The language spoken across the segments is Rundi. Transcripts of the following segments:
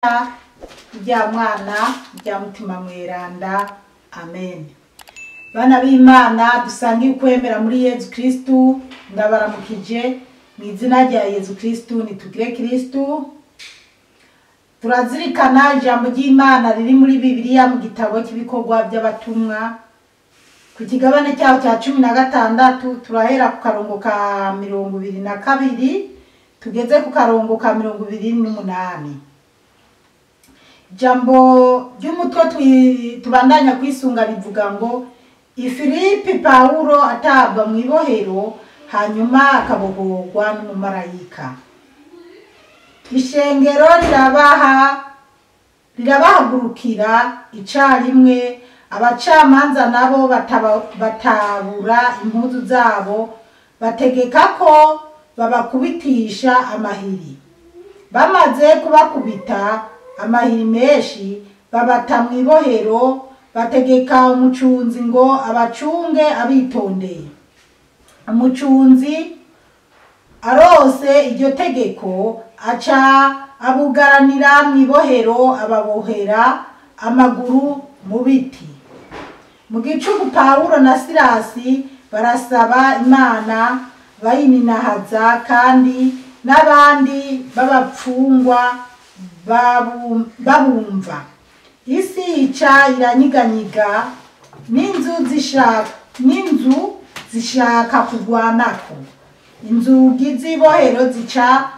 Rya Mwana, rya Mutima Mweranda. Amen. Bana b'Imana dusangiye ukwemera muri Yezu Kristu, ndabaramukije mu izina rya Yezu Kristu. Nitugire Kristu. Turazirikana ijambo ry'Imana riri muri Bibiliya mu gitabo cy'ibikorwa by'abatumwa ku kigabane cyaho cya 16, turahera ku karongo ka 22 tugeze ku karongo ka 28. Ijambo ry'umutwe tubandanya kwisunga rivuga ngo Ifilipi Pawulo atabwa mu ibohero hanyuma akabohorwa n'umumarayika. Ishengero rirabahagurukira icarimwe, abacamanza nabo batabura impuzu zabo, bategeka ko babakubitisha amahiri. Bamaze kubakubita amahiri menshi, babata mu ibohero, bategeka umucunzi ngo abacunge abitondeye. Umucunzi arose iryo tegeko, aca abugaranira mu ibohero, ababohera amaguru mu biti. Mu gicuku Pawulo na Silasi barasaba Imana bayininahaza, kandi n'abandi b'abapfungwa babumva. Isi ica iranyiganyiga, n'inzu zishaka kugwanako. Inzugi z'ibohero zica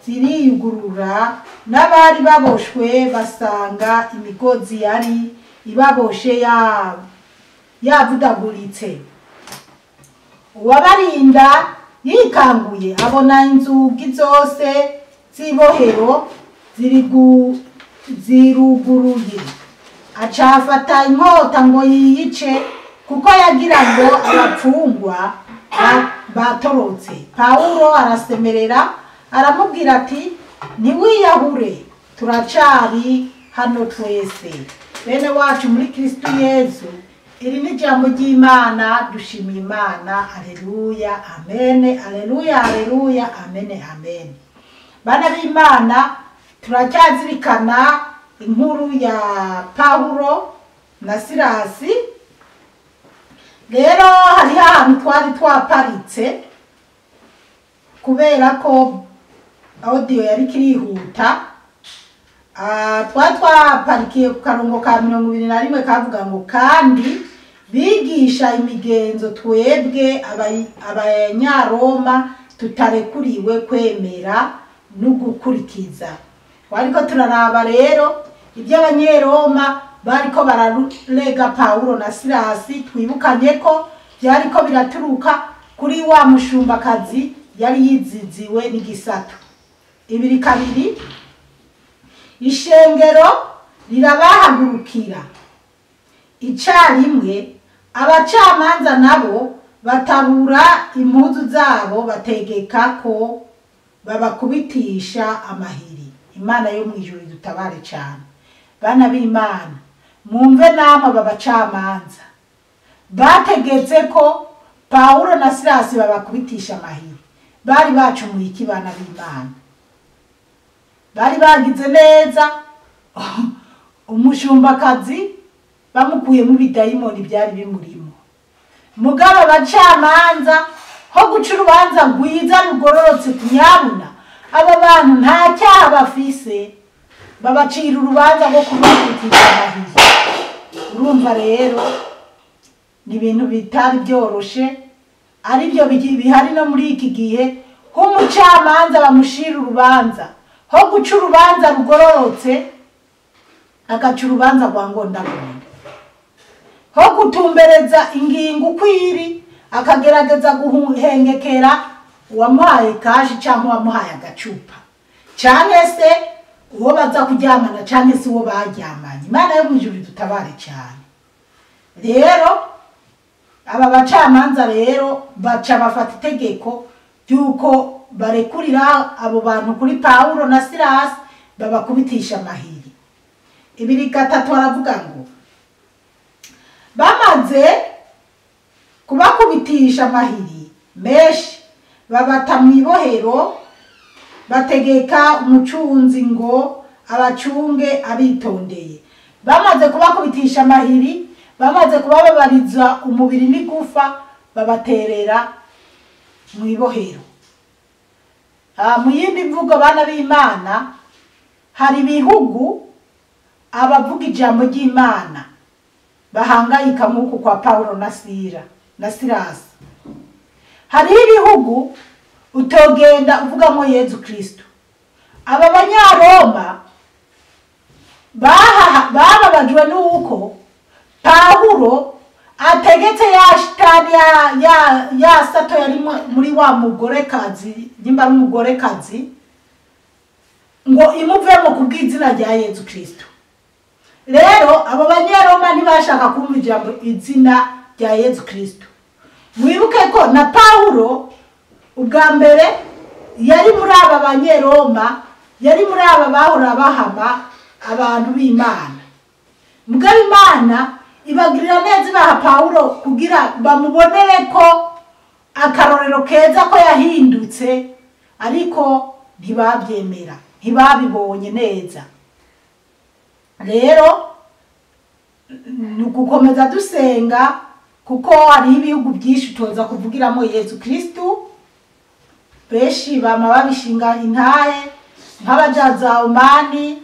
ziriyugurura, n'abari baboshwe basanga imigozi yari ibaboshe yavudaguritse. Uwabarinda yikanguye abona inzugi zose z'ibohero ziruguruye, aca afata inkota ngo yiyice, kuko yagira ngo abapfungwa batorotse. Pawulo arasemerera aramubwira ati: "Ntiwiyahure, turacari hano twese." Bene wacu muri Kristu Yezu, iri ni ijambo ry'Imana. Dushimiye Imana. Aleluya, amene, aleluya, aleluya, amene, amene. Bana b'Imana, turacyazirikana inkuru ya Pawulo na Silasi. Rero hariho ahantu twari twaparitse kubera ko audio yari kirihuta. Twari twaparikiye ku karongo ka 21 kavuga ngo: "Kandi bigisha imigenzo twebwe abanyaroma tutarekuriwe kwemera no gukurikiza." Twariko turaraba rero ibyo abanyeroma bariko bararega Pawulo na Silasi. Twibukanye ko byariko biraturuka kuri wa mushumbakazi yari yiziziwe n'igisato. 2:2, ishengero rirabahagurukira icarimwe, abacamanza nabo batabura impuzu zabo, bategeka ko babakubitisha amahiri. Imana yo mu ijuru idutabare cyane. Bana b'Imana, mwumve namwe, aba bacamanza bategetse ko Pawulo na Silasi babakubitisha amahiri, bari bacumuye iki? Bana b'Imana, bari bagize neza umushumbakazi bamukuyemo ibidayimoni byari bimurimo. Mugabo abacamanza, ho guca urubanza rwiza rugororotse, tunyabuna aba bantu nta cyaha bafise, babacira urubanza rwo kubakubitisha amahiri. Urumva rero ni ibintu bitari byoroshe, aribyo bihari no muri iki gihe, h'umucamanza bamushira urubanza, ho guca urubanza rugororotse agaca urubanza rwa ngondagonda, ho gutumbereza ingingo uko iri akagerageza guhengekera uwamuhaye kashi cyangwa uwamuhaye agacupa, cyangwa se uwo baza kuryamana, cyangwa se uwo baryamanye. Imana yo mu ijuru idutabare cyane. Rero aba bacamanza rero baca bafata itegeko ry'uko barekurira abo bantu kuri Pawulo na Silasi babakubitisha amahiri. 2:3 aravuga ngo: "Bamaze kubakubitisha amahiri menshi, babata mu ibohero, bategeka umucunzi ngo abacunge abitondeye. Bamaze kubakubitisha amahiri, bamaze kubababariza umubiri n'igufa, babaterera mu ibohero. Mu yindi mvugo, bana b'Imana, hari ibihugu abavuga ijambo ry'Imana bahangayika nk'uku kwa Paulo na Sila na Silasi. Hariho ibihugu utogenda uvugamo Yezu Kristo. Aba Banyaroma bababajwe nuko Pawulo ategetse ya shitani ya sato yari muri wa mugorekazi, nimba ari umugorekazi, ngo imuvemo kubw'izina rya Yezu Kristo. Rero abo Banyaroma ntibashaka kumva ijambo izina rya Yezu Kristo. Mwibuke ko na Pawulo ubwa mbere yari muri aba Banyaroma, yari muri aba bahora bahama abantu b'Imana. Mugabo Imana ibagirira neza ibaha Pawulo kugira bamubonere ko akarorero keza ko yahindutse, ariko ntibabyemera, ntibabibonye neza. Rero ni ugukomeza dusenga, kuko hariho ibihugu byinshi tuza kuvugiramo Yezu Kristo. Benshi bama babishinga intahe, nk'abaja za Omani,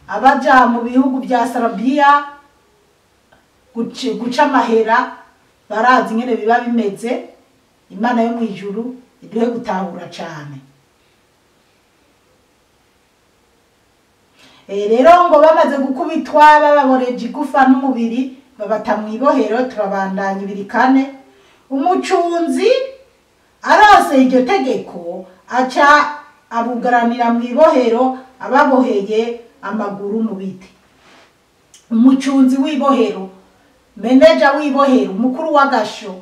abaja mu bihugu bya Sarabiya guca amahera, barazi ingene biba bimeze. Imana yo mu ijuru iduhe gutahura cane. Rero ngo bamaze gukubitwa bababoreje igufa n'umubiri, babata mu ibohero. Turabandanya 2:4. Umucunzi arose iryo tegeko, aca abugaranira mu ibohero ababoheye amaguru mu biti. Umucunzi w'ibohero, meneja w'ibohero, umukuru w'agasho,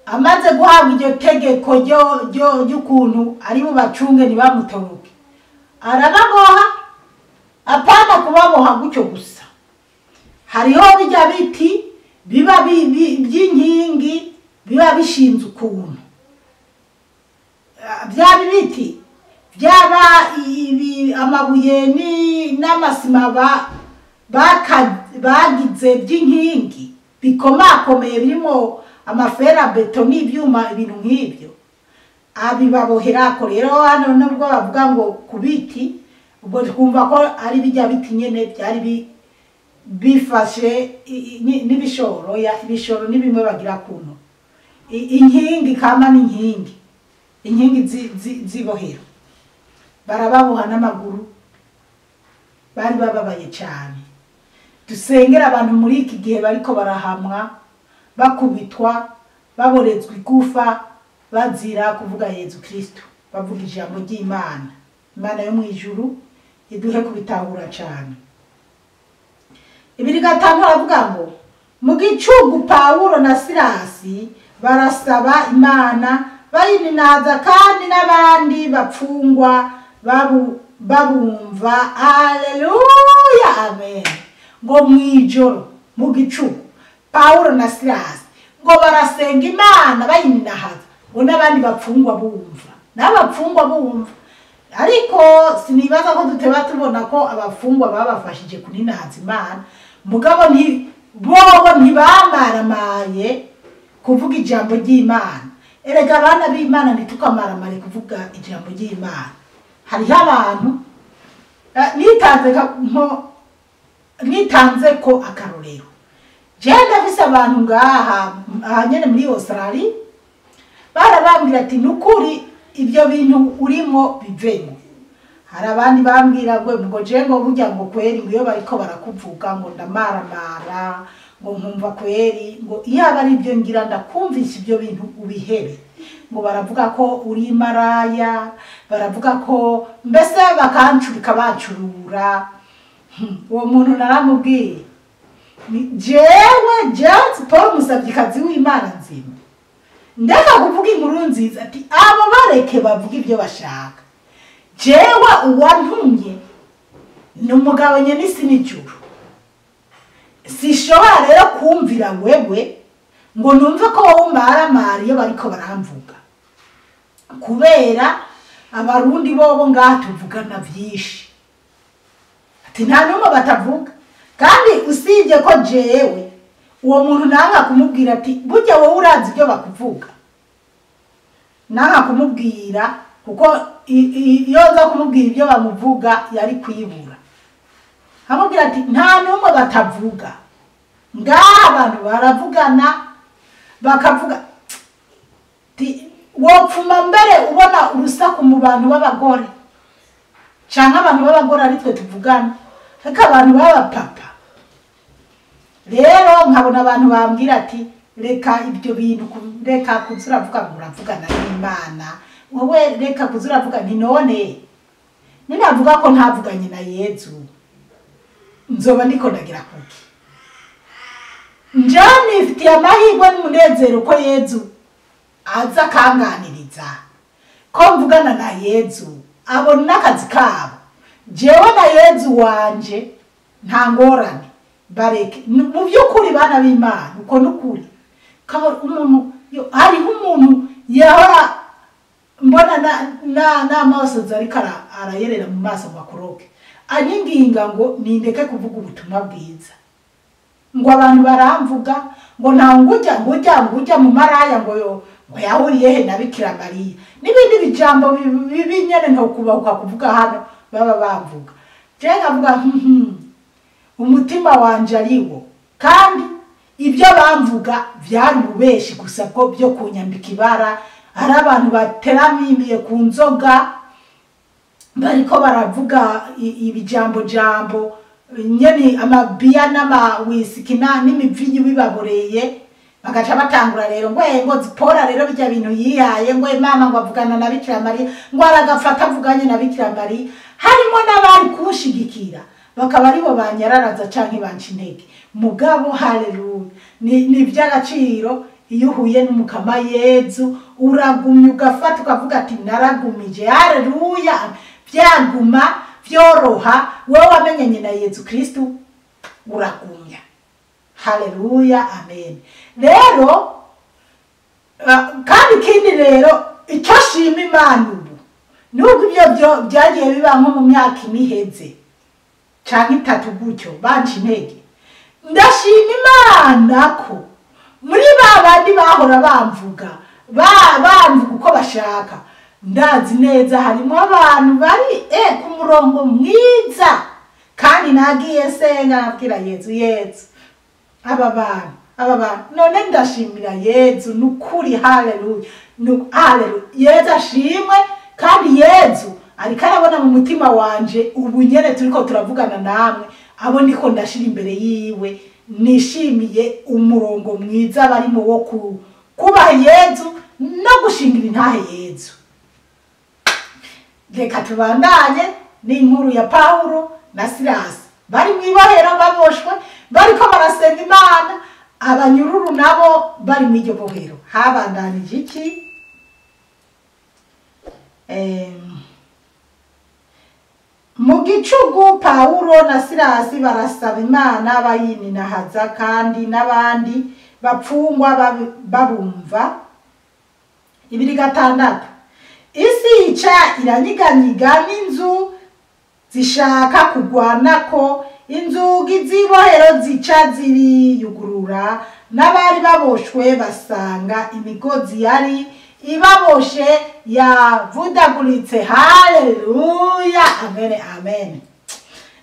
amaze guhabwa iryo tegeko ry'ukuntu ari bubacunge ntibamutoroke, arababoha. Apana kubaboha gutyo gusa, hariho bijya biti biba by'inkingi biba bishinze ukuntu, bya biti byaba amabuye n'amasima bagize by'inkingi bikomakomeye, birimo amafera beto n'ibyuma, ibintu nk'ibyo abibaboherako. Rero hano nubwo bavuga ngo ku biti, ubwo twumva ko ari bijya biti nyene byari bifashe n'ibishoro, ya ibishoro ni bimwe bagira kuno inkingi kama n'inkingi, inkingi zibohero, barababoha n'amaguru. Bari bababaye cyane. Dusengera abantu muri iki gihe bariko barahamwa, bakubitwa, baborezwa igufa, bazira kuvuga Yezu Kristo, bavuga ijambo ry'Imana. Imana yo mu ijuru iduhe kubitahura cyane. 2:5 aravuga ngo mu gicugu Pawulo na Silasi barasaba Imana bayininaza, kandi n'abandi bapfungwa babumva. Haleluya, amen. Ngo mwijoro mu gicugu Pawulo na Silasi ngo barasenga Imana bayininahaza, ngo n'abandi bapfungwa bumva, n'abapfungwa bumva. Ariko sinibaza ko duteba tubona ko abafungwa babafashije kuninahaza Imana, mugabo bobo ntibamaramaye kuvuga ijambo ry'Imana. Erega abana b'Imana ntitukamaramaye kuvuga ijambo ry'Imana. Hariho abantu nitanze ko akarorero. Jewe ndafise abantu ngaha nyene muri Australia barabambwira ati nukuri ibyo bintu urimo bivemo. Hari abandi bambwira ngo je ngo burya ngo kweri ngo iyo bariko barakuvuga ngo ndamaramara, ngo nkumva kweri ngo iyo aba ari ibyo ngira ndakumvisha ibyo bintu ubihebe. Ngo baravuga ko uri maraya, baravuga ko mbese bakancurika bancurura. Uwo muntu naramubwiye, jewe James Paul Musavyikazi w'Imana nzima, ndeka kuvuga inkuru nziza ati abo bareke bavuga ibyo bashaka. Jewe uwantumye ni umugabo nyene isi n'ijuru, sishobora rero kumvira wewe ngo numve ko wowe umaramara iyo bariko baramvuga, kubera abarundi bobo ngaha tuvugana vyinshi. Ati nta n'umwe batavuga. Kandi usibye ko jewe uwo muntu nanga kumubwira ati burya wowe urazi ibyo bakuvuga, nanga kumubwira kuko iyo nza kumubwira ibyo bamuvuga yari kwibura. Amubwira ati nta n'umwe batavuga, ngaha abantu baravugana bakavuga wopfuma mbere ubona urusaku mu bantu b'abagore canke abantu b'abagore ari twe tuvugana, ariko abantu b'abapapa rero nkabona abantu bambwira ati reka ibyo bintu, reka kuza uravuga ngo uravugana n'Imana, wowe reka kuza uravuga. Nti none ninavuga ko ntavuganye na Yezu nzoba ndiko ndagira kuki? Njewe nifitiye amahirwe n'umunezero ko Yezu aza akanganiriza, ko mvugana na Yezu, abona akazi kabo. Jewe na Yezu wanje nta ngorane, bareke. Mu by'ukuri bana b'Imana, uko n'ukuri. Umuntu hariho umuntu yahora mbona n'amaso ariko arayerera mu maso ngo akoroke, anyinginga ngo nindeke kuvuga ubutumwa bwiza, ngo abantu baramvuga ngo nta ngujya ngujya ngujya mu maraya ngo yo ngo yahuriye he na Bikira Mariya n'ibindi bijambo bibi nyene ntokubahuka kuvuga hano baba bamvuga. Je nkavuga umutima wanje ariwo, kandi ibyo bamvuga byari ububeshi gusa bwo byo kunyambika ibara. Hari abantu bateramimiye ku nzoga bariko baravuga ibijambo jambo nyene, amabiya n'amawisiki n'imivinyu bibaboreye, bagaca batangura rero ngo ngo Zipora rero bijya bintu yihaye, ngo mama ngo avugana na Bikira Mariya, ngo aragafata avuganye na Bikira Mariya. Harimo n'abari kunshigikira bakaba aribo banyararaza canke banca intege. Mugabo haleluya, ni iby'agaciro iyo uhuye n'umukama Yezu, uragumya ugafata ukavuga ati naragumije, haleluya. Byaguma byoroha, wowe wamenyanye na Yezu Kristu uragumya, haleluya, amen. Rero kandi ikindi rero icyo shima Imana ubu, nubwo ibyo byagiye biba nko mu myaka imiheze canke itatu gutyo banca intege, ndashima Imana ko muri ba bandi bahora bamvuga bamvuga uko bashaka, ndazi neza harimo abantu bari ku murongo mwiza. Kandi nagiye senga nabwira Yezu, Yezu aba bantu none ndashimira Yezu nukuri, haleluya, haleluya. Yezu ashimwe. Kandi Yezu ariko arabona mu mutima wanje ubu nyene turiko turavugana namwe, abo ndiko ndashira imbere yiwe, nishimiye umurongo mwiza barimo wo kubaha Yezu no gushingira intahe Yezu. Reka tubandanye n'inkuru ya Paulo na Silasi bari mw'ibohero baboshwe, bariko barasenga Imana, abanyururu nabo bari mw'iryo bohero. Habandanije iki? Mu gicugu Paulo na Silasi barasaba Imana bayininahaza, kandi n'abandi bapfungwa babumva. 2:6 Isi ica iranyiganyiga n'inzu zishaka kugwanako, inzugi z'ibohero zica ziriyugurura, n'abari baboshwe basanga imigozi yari ibaboshe yavudaguritse. Haleluya, amen, amen.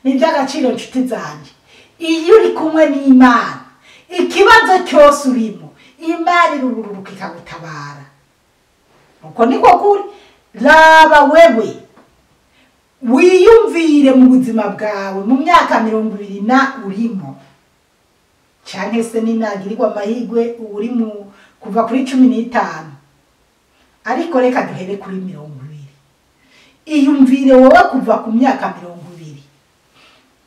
Ni iby'agaciro nshuti zanjye, iyo uri kumwe n'Imana ikibazo cyose urimo Imana irururuka ikagutabara. Uko niko kuri. Raba wewe wiyumvire mu buzima bwawe mu myaka 20 na urimo, canke se ninagirirwa amahirwe uri mu kuva kuri 15, ariko reka duhere kuri 20. Iyumvire wowe kuva ku myaka 20,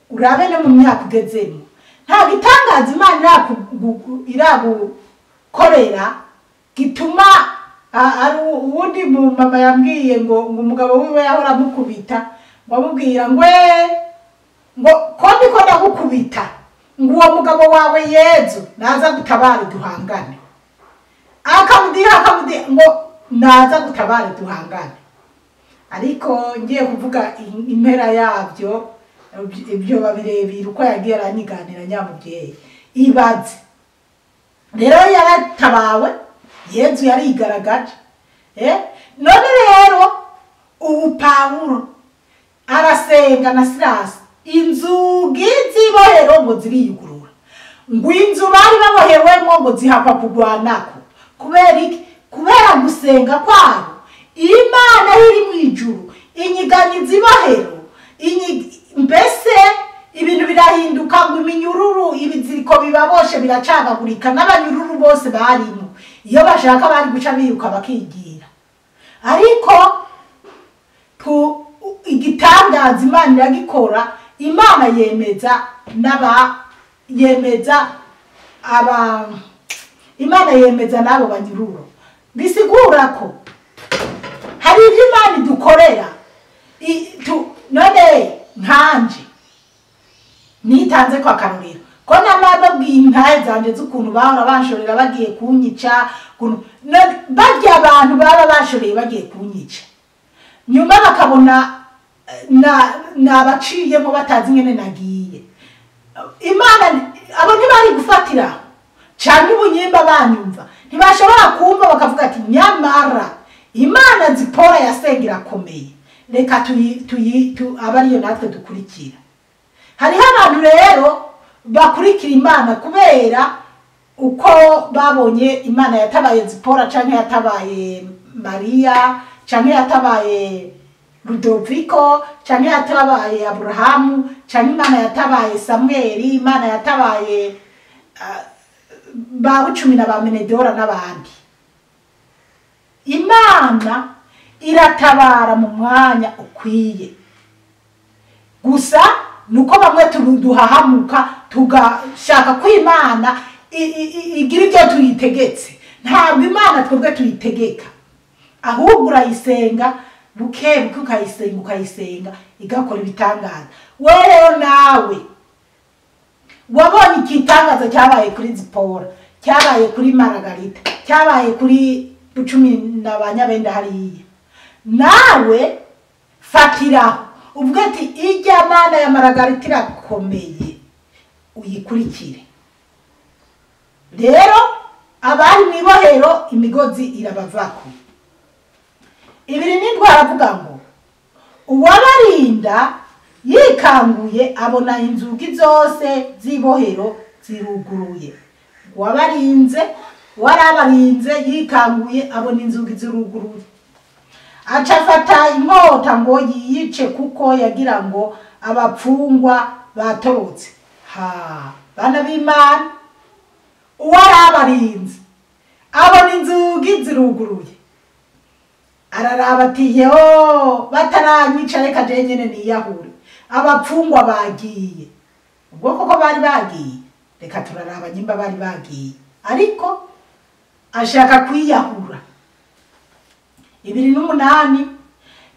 urabe no mu myaka ugezemo. Nta gitangaza Imana iragukorera gituma. Ari uwundi mu mama yambwiye ngo umugabo wiwe yahora amukubita, ngo amubwira ngo ngo ko ndiko ndagukubita, ngo uwo mugabo wawe Yezu naza gutabara duhangane. Akamudiha ngo naza gutabara duhangane. Ariko ngiye kuvuga impera yabyo, Ibyo babirebira uko yagiye aranyiganira nyamubyeyi. Ibaze rero yaratabawe, Yezu yarigaragaje. None rero ubu Pawulo arasenga na Silasi, inzugi z'ibohero ngo ziriyugurura, ngo inzu bari babohewemo ngo zihakwa kugwanako. Kubera iki? Kubera gusenga kwabo. Imana iri mu ijuru inyiganyiza ibohero, mbese ibintu birahinduka, ngo iminyururu ibiziriko bibaboshe biracagagurika, n'abanyururu bose barimo iyo bashaka bari guca biruka bakigira. Ariko igitangaza Imana iragikora. Imana yemeza n'aba yemeza aba Imana yemeza n'abo banyururu. Bisigura ko hari ibyo Imana idukorera. None nkanje nitanze kwa karorero ko namababwiye intahe zanje z'ukuntu bahora banshorera bagiye kunyica, barya abantu baba bashoreye bagiye kunyica, nyuma bakabona nabaciyemo batazi ingene nagiye. Imana abo ntibari gufatira cyane ubunyimba banyumva, ntibashobora kumva bakavuga ati nyamara Imana Zipora yasenga irakomeye, reka aba ariyo natwe dukurikira. Hariho abantu rero bakurikira Imana kubera uko babonye Imana yatabaye Zipora, canke yatabaye Mariya, canke yatabaye Rudoviko, canke yatabaye Aburahamu, canke Imana yatabaye Samweli, Imana yatabaye ba Bucumi na ba Menedora n'abandi. Imana iratabara mu mwanya ukwiye. Gusa nuko bamwe duhahamuka tugashaka ko Imana igira ibyo tuyitegetse. Ntabwo Imana twebwe tuyitegeka, ahubwo urayisenga buke buke, ukayisenga ukayisenga igakora ibitangaza. We rero nawe wabonye igitangaza cyabaye kuri Zipora, cyabaye kuri Maragarita, cyabaye kuri Bucumi na ba Nyabenda hariya, nawe fatiraho uvuge ati ijya Mana ya Maragarita irakomeye, uyikurikire. Rero abari mu ibohero imigozi irabavako. 27 aravuga ngo uwabarinda yikanguye abona inzugi zose z'ibohero ziruguruye. Uwabarinze warabarinze yikanguye abona inzugi ziruguruye, aca afata inkota ngo yiyice kuko yagira ngo abapfungwa batorotse. Ha, bana b'Imana, uwarabarinze abona inzugi ziruguruye, araraba ati yo bataranyica reka je nyene niyahure, abapfungwa bagiye. Ubwo koko bari bagiye, reka turaraba nyimba bari bagiye, ariko ashaka kwiyahura. 28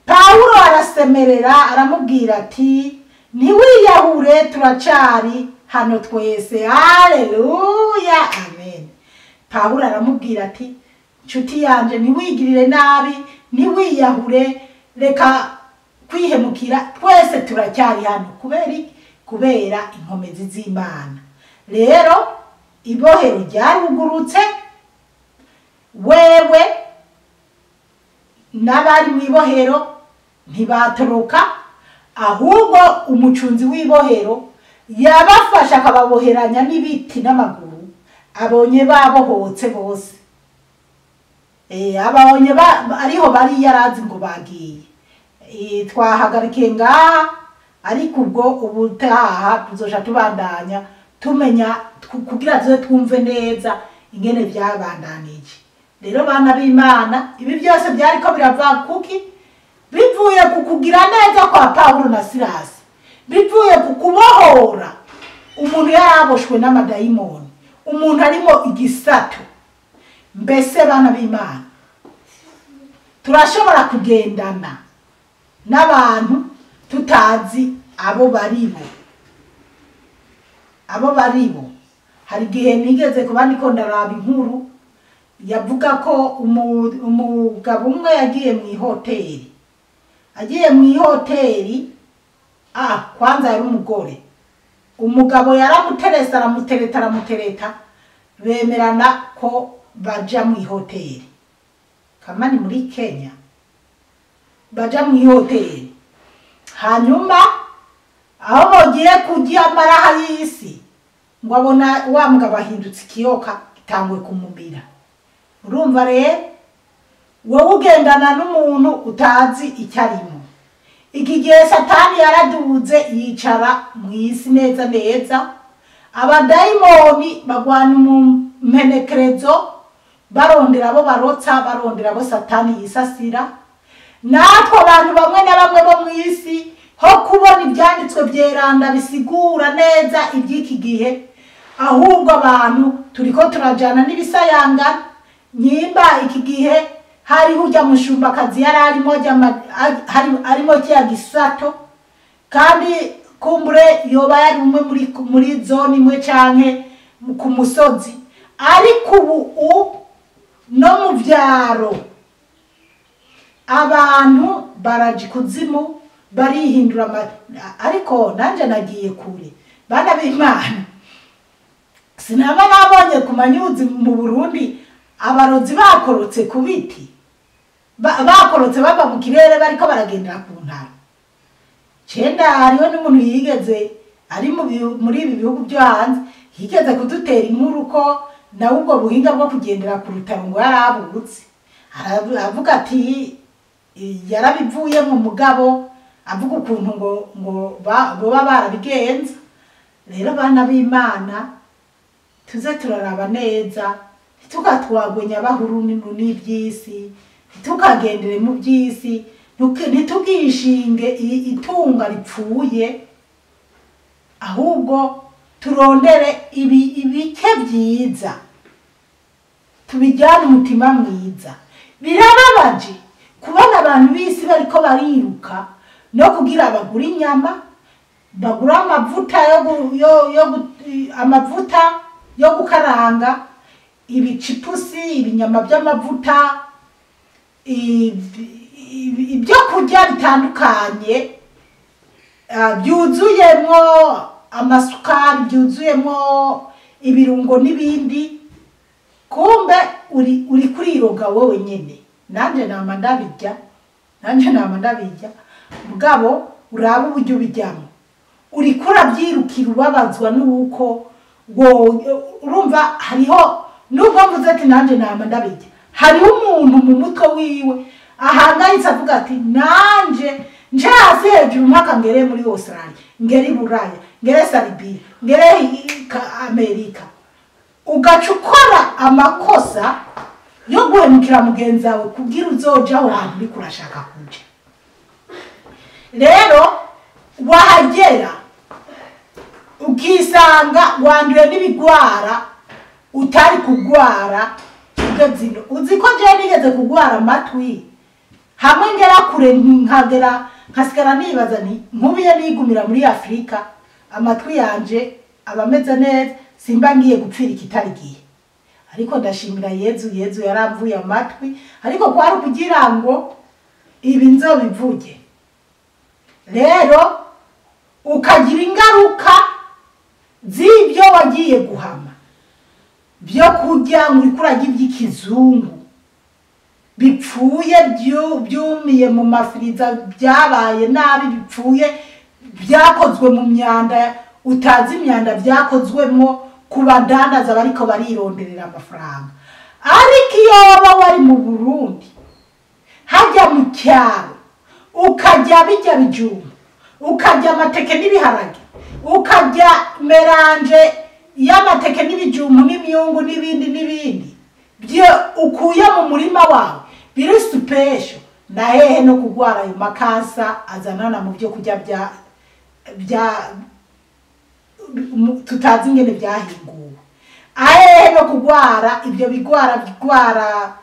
Pawulo arasemerera aramubwira ati ntiwiyahure, turacari hano twese. Haleluya, amen. Pawulo aramubwira ati nshuti yanje, ntiwigirire nabi, ntiwiyahure, reka kwihemukira, twese turacyari hano. Kubera iki? Kubera inkomezi z'Imana. Rero ibohero ryarugurutse, wewe n'abari mu ibohero ntibatoroka, ahubwo umucunzi w'ibohero yabafasha akababoheranya n'ibiti n'amaguru, abonye babohotse bose. Abonye ariho bari yarazi ngo bagiye. Twahagarikiye ngaha, ariko ubwo ubutaha tuzoja tubandanya tumenya kugira tuze twumve neza ingene byabandanije. Rero bana b'Imana, ibi byose byariko birava kuki? Bivuye ku kugira neza kwa Pawulo na Silasi, bivuye ku kubohora umuntu yaraboshwe n'amadayimoni, umuntu arimo igisato. Mbese bana b'Imana, turashobora kugendana n'abantu tutazi abo baribo, abo baribo. Hari igihe nigeze kuba ndiko ndaraba inkuru yavuga ko umugabo umwe yagiye mu ihoteli, agiye mu ihoteli Kwanza yari umugore, umugabo yaramuteresa, aramutereta, aramutereta, bemerana ko baja mu ihoteli kamani muri Kenya, baja mu ihoteli. Hanyuma aho bogiye kurya amaraha y'isi, ngo abona wa mugabo ahindutse ikiyoka gitanguye kumumira. Urumva rero wowe ugendana n'umuntu utazi icyo arimo. Iki gihe Satani yaraduze yicara mu isi neza neza, abadayimoni bagwana mu mpenekerezo, barondera abo barotsa, barondera abo Satani yisasira. Natwe abantu bamwe na bamwe bo mu isi, ho kubona ibyanditswe byeranda bisigura neza iby'iki gihe, ahubwo abantu turiko turajana n'ibisayangana. Nyimba iki gihe hariho ujya mushumbakazi yari arimo arimo kiya gisato, kandi kumbure yoba yari umwe muri zone imwe canke ku musozi. Ariko ubu no mu vyaro abantu baraje kuzimu barihindura. Ariko nanje nagiye kure, bana b'Imana, sinaba nabonye ku manyuzi mu Burundi abarozi bakorotse ku biti, bakorotse bava mu kirere bariko baragendera ku ntara. Cenda hariho n'umuntu yigeze ari muri ibi bihugu byo hanze yigeze kudutera inkuru ko nawe ubwo buhinga bwo kugendera ku rutaro ngo yarabutse. Aravuga ati yarabivuye mu mugabo, avuga ukuntu ngo boba barabigenza. Rero bana b'Imana, tuze turaraba neza, ntitukatwagwe nyabahuru n'iby'isi, ntitukagendere mu by'isi, ntitugishinge itunga ripfuye, ahubwo turondere ibike byiza, tubijyane umutima mwiza. Birababaje kubona abantu b'isi bariko bariruka no kugira bagura inyama, bagura amavuta amavuta yo gukaranga, ibicipusi, ibinyama by'amavuta, ibyo kurya bitandukanye byuzuyemo amasukari, byuzuyemo ibirungo n'ibindi. Kumbe uri kuriroga wowe nyene. Nanje nama ndabirya, nanje nama ndabirya, mugabo uraba uburyo ubijyamo, uriko urabyirukira ubabazwa nuko urumva hariho nubwo mvuze ati nanje nama ndabirya, hariho umuntu mu mutwe wiwe ahangayitse avuga ati nanje nje hasi hejuru mpaka ngere muri Australia, ngere i Buraya, ngere Saribia, ngere Amerika. Ugaca ukora amakosa yo guhemukira mugenzi wawe kugira uzoja aho hantu uriko urashaka kuja. Rero wahagera ukisanga wanduye n'ibigwara utari kugwara ugeze ino. Uzi ko jewe nigeze kugwara amatwi, hamwe ngera kure nkagera nkasigara nibaza nti nkubiye nigumira muri Afrika amatwi yanje aba ameze neza, simba ngiye gupfira ikitari gihe. Ariko ndashimira Yezu, Yezu yaramvuye amatwi, ariko kwari kugira ngo ibi nzobivuge. Rero ukagira ingaruka z'ibyo wagiye guhama, byo kurya ngo uriko urarya iby'ikizungu bipfuye, byumiye mu mafiriza, byabaye nabi, bipfuye, byakozwe mu myanda utazi imyanda byakozwemo, ku badandaza bariko barironderera amafaranga. Ariko iyo waba wari mu Burundi hajya mu cyaro, ukajya bijya bijumba, ukajya amateke n'ibiharage, ukajya meranje y'amateke n'ibijumbu n'imyungu n'ibindi n'ibindi byo ukuye mu murima wawe biri supesho, na hehe no kugwara ayo makansa azanana mu byo kurya bya tutazi ingene byahinguwe, ahehe no kugwara ibyo bigwara bigwara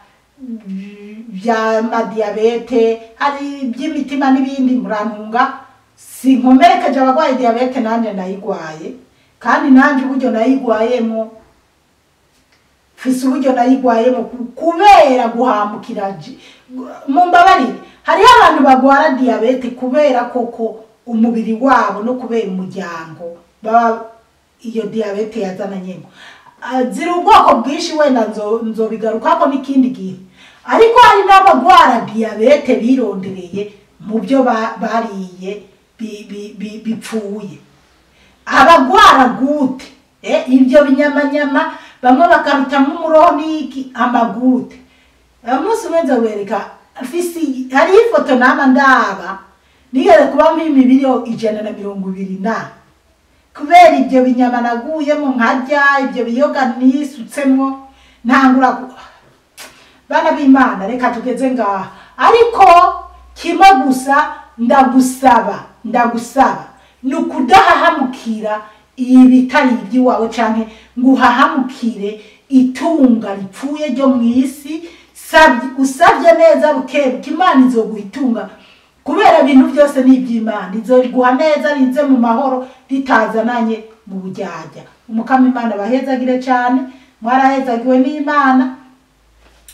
bya madiyabete, hari iby'imitima n'ibindi. Murantunga sinkomerekeje abagwaye diyabete, nanje ndayigwaye, kandi nanje uburyo nayigwayemo mfise uburyo nayigwayemo kubera guhambukira. Mumbabarire, hariho abantu bagwara diyabete kubera koko umubiri wabo no kubera umuryango baba iyo diabete yazananyemo. Ziri ubwoko bwinshi, wenda nzobigarukako n'ikindi gihe. Ariko hari n'abagwara diabete birondereye mu byo bariye bipfuye. Abagwara gute ibyo binyamanyama, bamwe bakabitamo umuroho n'iki amagute. Umunsi umwe nzobereka afisi, hariho ifoto nama ndaba nigeze kuba mpima ibiro 120 na kubera ibyo binyama naguyemo nkarya, ibyo biyoga nisutsemo, ntangura. Bana b'Imana, reka tugeze ngaha. Ariko kimwe gusa ndagusaba ni ukudahahamukira ibitari iby'iwawe, canke ngo uhahamukire itunga ripfuye ryo mu isi. Usabye neza bukebuke, Imana izoguha itunga, kubera ibintu byose ni iby'Imana. Izoguha neza rize mu mahoro, ritazananye mu buryarya. Umukama Imana bahezagire cyane, mwarahezagiwe n'Imana.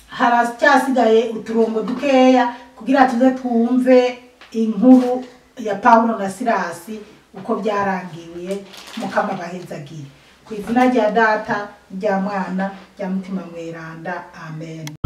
Haracyasigaye uturongo dukeya kugira tuze twumve inkuru ya Paulo na Silasi uko byarangiye. Mukama bahezagire ku izina rya Data, rya Mwana, rya Mutima Mweranda. Amen.